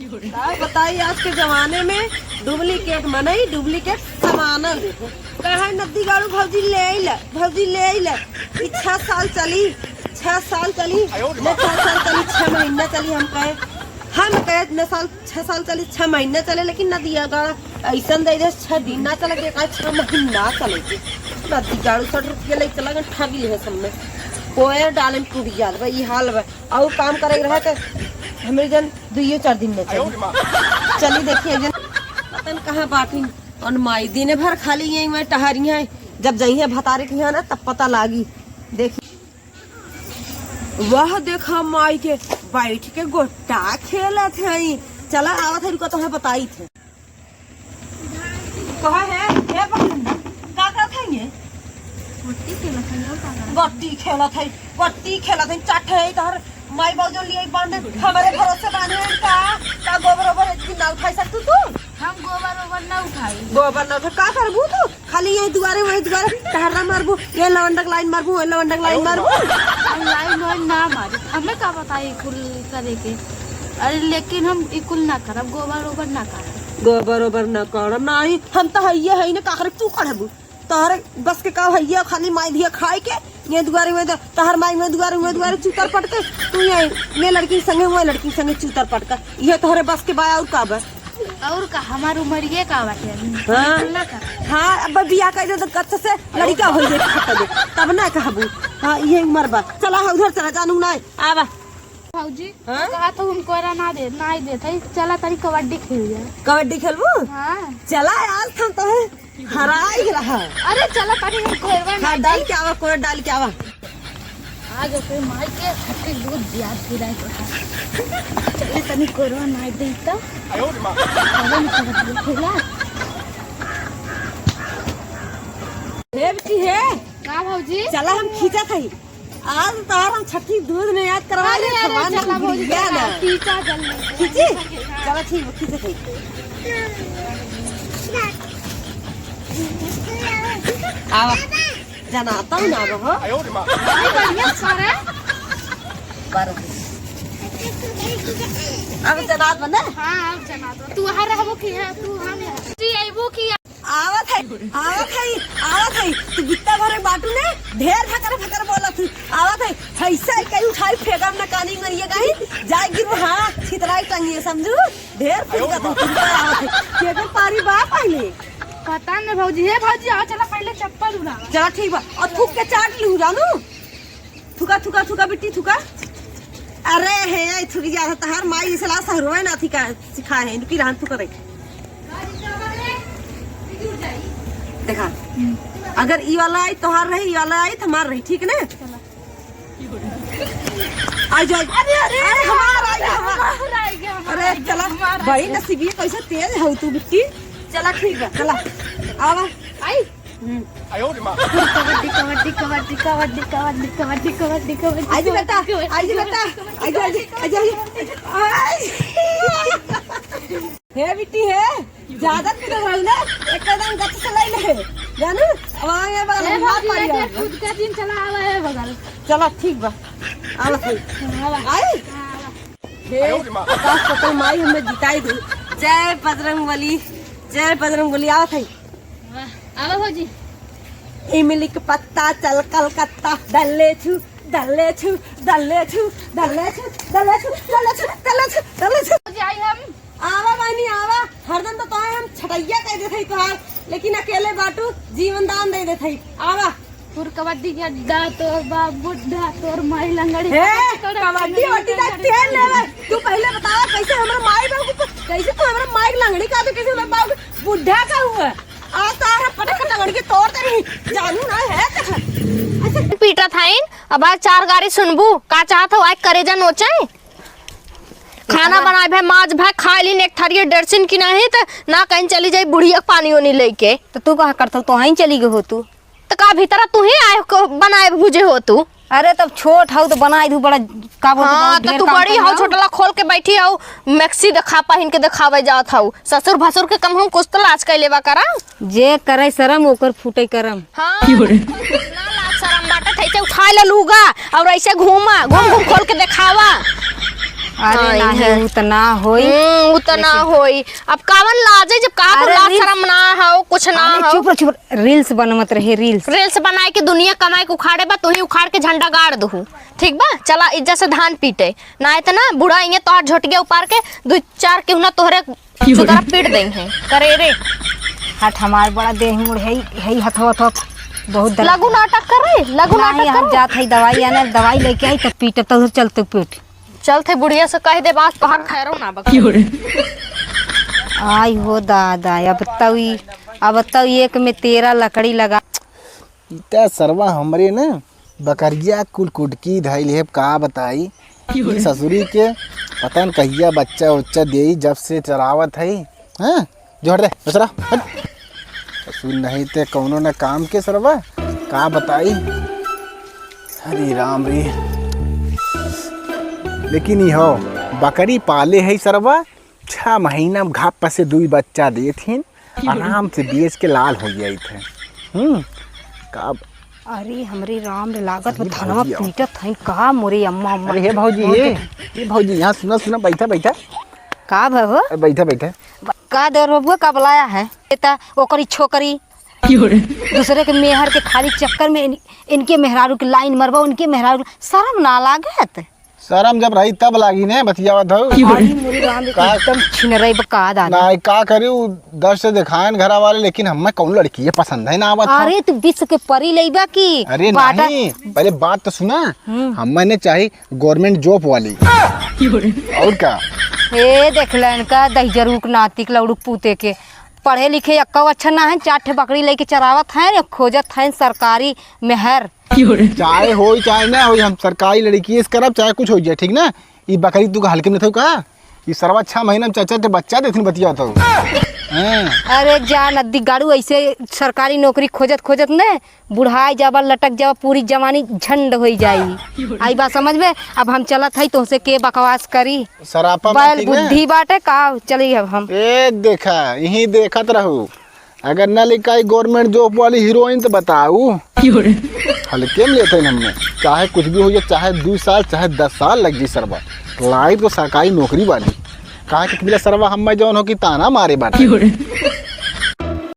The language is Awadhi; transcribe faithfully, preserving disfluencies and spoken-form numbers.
का बताई, आज के जमाने में duplicate मनई, duplicate सामान लेते। कहे नद्दी गाड़ू भौजी ले अइला, भौजी ले अइला। ई छह साल चली, छह साल चली, न छह साल चली, छह महीना चली। हम कहे, हम कहे न साल, छह साल चली, छह महीना चले, लेकिन नदिया गाड़ा अइसन दे दे, छह दिन ना चले, के कहे छह महीना चले के। नद्दी गाड़ू साठ रुपया ले चला गए, ठगी है सब में। कोयर डाले में टूट जात बा, ई हाल बा। अउर काम करे रहा त हमरे जन दुइयो चार दिन में चली। चली देखिए जन पतन कहाँ बाटी। और माई दिन भर खाली यहीं में टहरी हैं, जब जइहे भतारे के यहाँ ना तब पता लागी। देखी वह देखा माई के बैठ के गोट्टा खेलत हई। चला आवत है, रुका तोहे बताई थे। कहा है, हे बहिन, का करत है ये? गोट्टी खेलत है, और का करत है? गोट्टी खेलत है, गोट्टी खेलत है, चाट है तोहर माई बाबू जो लिए बांधे, हमारे भरोसे बांधे हैं का? का गोबर ओबर एक दिन ना उठाई सकतू तू? हम गोबर ओबर ना उठाई। गोबर ना उठा, का करबू तू? खाली यही दुआरे, वही दुआरे टहरना मारबू, ये लवंडक लाइन मारबू, वही लवंडक लाइन मारबू। हम लाइन वाइन ना मारी, हमें का पता ई कुल करे के। अरे लेकिन हम ई कुल ना करब, गोबर ओबर ना करब। गोबर ओबर ना करब, नाही, हम तो हइये हई ना, का करे तू करबू? तोहरे बस के का हइये, खाली माई धिया खाए के, ये दुआरे, वही दु-, तोहर माई में दुआरे, वही दुआरे चूतर पटके, तू ये, ये लड़की संगे, वही लड़की संगे चूतर पटका, ये तोहरे बस के बा, और का बा? और का, हमार उमरिये का बाटे अभी। हाँ। ना कर। हाँ, अब बियाह कर दे तो कच्चे से लड़का हो जाए, खत्म। तब ना कहबू। हाँ, ये उम्र बा। चला, हाँ, उधर चला, जानू ना। आवा। भौजी, हाँ? कहा तो हम कोरा ना दे, ना ही देत है। चला तनी कबड्डी खेल जाए। कबड्डी खेलबू? हाँ। चला यार, हम तो है हराई रहा। अरे चला तनी हम कोरवा ना हाँ, डाल दे। के आवा, कोरा डाल के आवा। आज ओकरे माई के छठी दूध दिया पिलाई तो है। चले तनी कोरवा ना दे तो। आयो रे माँ। अरे निकल गया खेला। हे बेटी हे। का भौजी? चला हम खींचा था। आज तार हम छठी दूध में याद करवा अरे, ले, अरे, भगवान चला ने भौजी, भूल गया चला, ना। खींचा जल्दी। खींची? हाँ। चला ठीक है, खींचा था। आवा। जनाता हूँ ना अब, हो। अरे, बढ़िया सारा। पर अब जनात बने? हाँ, अब जनात बा। तू वहाँ रहबो कि है, तू हम यहाँ। जी, अइबो कि आवत है, आवत है, आवत है। तू बित्ता भरे बाटू ने, ढेर फकर फकर बोलत हूँ। आवत है, फैसा कहीं उठाई फेंकब न कानी मरिए कहीं, जाए गिरबो, हाँ, छितराई टंगिए, समझू? ढेर फुलका तू, फुलका आवत है। केकर पारी बा पहले? पता न भौजी। हे भौजी, आ चला पहले चप्पल उलावा। चला ठीक बा, और थूक के चाट लू जानू। थूका, थूका, थूका बिट्टी, थूका। अरे हे, थूकी जा, तहार माई इसला सहरुआ ना थी का सिखा है, इनकी रहन थूका देख। देखा, अगर ई वाला आई तोहार रही, ई वाला आई तो हमार रही, ठीक ने? आ जाओ। अरे, अरे, अरे, हमार आ गया, हमार। हमार आ गया, हमार अरे, आ गया, चला, हमार आ बड़ी गया। नसीबिया कैसे तेज हो तू, बिट्टी। चला, ठीक बा, चला। आवा। आई। हम्म। कबड्डी, कबड्डी, कबड्डी। आई जी बेटा, आई जी बेटा, आई जी, आई जी, आई जी, आई जी। आई। हे बिट्टी हे, ज्यादा पी रही ना, एक कदम गच से ले ले, जानू, अब आगे बगल ए, में मार भौजी, पारी एक, आओ। एक कूद के दिन चला आवा है बगल। चला, ठीक बा, आवा भाई। हाँ, आवा। आई? हाँ, आवा। हे, आकाश पतल माई हमें जिताई दे। जय बजरंग बली, जय बजरंग बली, आवा भाई। वाह, आवा भौजी। इमली के पत्ता चल कलकत्ता, डल्ले छू, डल्ले छू, डल्ले छू, डल्ले छू, डल्ले छू, डल्ले छू, डल्ले छू, डल्ले छू। भौजी, आई हम। आवा बहिनी, आवा। हरदम तो तोहे हम छटैया कह देत हई तोहार, लेकिन अकेले बाटू, जीवन दान दे देत हई। आवा। तोर कबड्डी के अड्डा, तोर बाप बुढ़ा, तोर माई लंगड़ी। हे, कबड्डी वड्डी ना तेल लेवे। तू पहले बतावा, कैसे हमरा माई बाबू को, कैसे तू हमरा माई के लंगड़ी का दे, कैसे हमरा बाबू बुढ़ा का हुआ? आज तो आ रहा पटक के लंगड़ी के तोड़ दे रही। जानू ना है, देख। ऐसे पीटत हईन, अब आज चार गारी सुनबू, का चाहत हो, आज करेजा नोचे? खाना बनाए भे, माज भे, खाए लीन एक थरिये डेढ़सिन की नहीं, त ना कहीं चली जाई बुढ़िया के पानी ओनी लेके। त तू कहा करत हो, तो वहीं चली गई हो तू। त का भीतर तू ही आए को बनाए भुजे हो तू? अरे तब छोट हऊ त बनाई दू बड़ा, का बोलत हाँ, हऊ, त ढेर तू काम बड़ी कइल हऊ, हऊ। छोटला खोल के बैठी हऊ, मैक्सी देखा पहिन के देखावे जात हऊ। ससुर भसुर के कम हम कुछ त लाज कइले बा करा। जे करे शरम ओकर फूटे करम। हाँ। की हो रे? ना लाज शरम बाटे, त ऐसे उठा ले लूगा और ऐसे घूमा, घूम घूम खोल के देखावा। अरे हाँ, नहीं, है। उ त ना होई। हम्म, उ त ना लेकिन होई। अब कावन लाज है, जब का तो अरे लाज रील्स, शरम ना हो, कुछ ना अरे हो। चुप रह, चुप रह। रील्स बनवत रहे, रील्स। रील्स बनाए के दुनिया कमाए के उखाड़े बा, तू ही उखाड़ के झंडा गाड़ दहू। ठीक बा, चला इज्जत से धान पीटे। ना इतना बूढ़ा इहे तोहार झोटिया उपार के दू चार केहू ना तोहरे चुतरा पीट देइहैं। करे रे। हट, हमार बड़ा देह मुड़ है, है हथवा, हथवा बहुत दर्द। लगू नाटक करे, लगू नहीं, नाटक हम करे। जात है दवाई आने, दवाई लेके आई, तब पीटब, तो उधर चलते पीट। चलत है बुढ़िया से कह दे, बास तोहार खैरो ना बा। आई हो दादा, अब तउ ई, अब तउ एक में तेरह लकड़ी लगा। इता सरवा हमरे न बकरिया कुल कुटकी धइल है, का बताई। ई ससुरी के पता न कहिया बच्चा उच्चा देई, जब से चरावत है। हाँ, जो हट रे, दूसरा, हट। ससुर नहीं ते कौनो न काम के सरवा, का बताई। हरे राम रे। लेकिन ई हो, बकरी पाले है सरवा, छह महीना में घाप से दुई बच्चा देत हिन, आराम से बेच के लाल हो जाइत है। हम्म, का अरे हमरे राम रे, लागत बा धनवा पीटत हईन का मोरे अम्मा, अम्मा। अरे हे भौजी, हे, हे भौजी, यहाँ सुना, सुना, बैठा, बैठा। का भा हो? अरे बैठा, बैठा। का देवर बबुआ का बुलाया है? ए ता ओकरी छोकरी। दूसरे के मेहर के खाली चक्कर में इन-, इनके मेहरारू के लाइन मरबा, उनके मेहरारू के शरम ना लागत? शरम जब रही तब लागी ने, बतियावत हऊ। अरे मोरे राम रे, का? एकदम छिनरई बा का दादा। ना, का करी, उ दस से देखायन घरा वाले, लेकिन हमें कौन लड़की है पसंद है ना आवत है। अरे तू विश्व के परी लेबा की? अरे बाटा। नहीं, पहले बात तो सुना। हम्म। हमें ने चाही government job वाली। और का? ए देख लेन का दहिजरूक नातिक लौड़ुक पूते के। पढ़े लिखे एक्को अच्छा ना है, चार ठे बकरी लेके चरावत हैं, खोजत हैं सरकारी मेहर। चाहे होई चाहे ना होई, हम सरकारी लड़की से करब, चाहे कुछ हो जाए, ठीक ना? ई बकरी तू का हल्के में लेथऊ का? ई सरवा छह महीना में चार चार ठे बच्चा देथिन, बतियावत हऊ। हाँ। अरे जा नद्दी गाड़ू, ऐसे सरकारी नौकरी खोजत खोजत ने बुढ़ाई जाबा, लटक जाबा, पूरी जवानी झंड होई जाई। आई बात समझ में? अब हम चलत हई, तोहसे के बकवास करी? सरापा मत बैल ठीक ना? बुद्धि बाटे का, चली अब हम। ए देखा, यहीं देखत रहू, अगर न लिखाई government job वाली heroine तो बताऊ। हल्के में लेते हैं हमने, चाहे कुछ भी हो जाए, चाहे दो साल, चाहे दस साल लग जाए सरवा, लाइफ तो सरकारी नौकरी वाली। कहा कि मिला सरवा, हम जौन हो कि ताना मारे बाटे।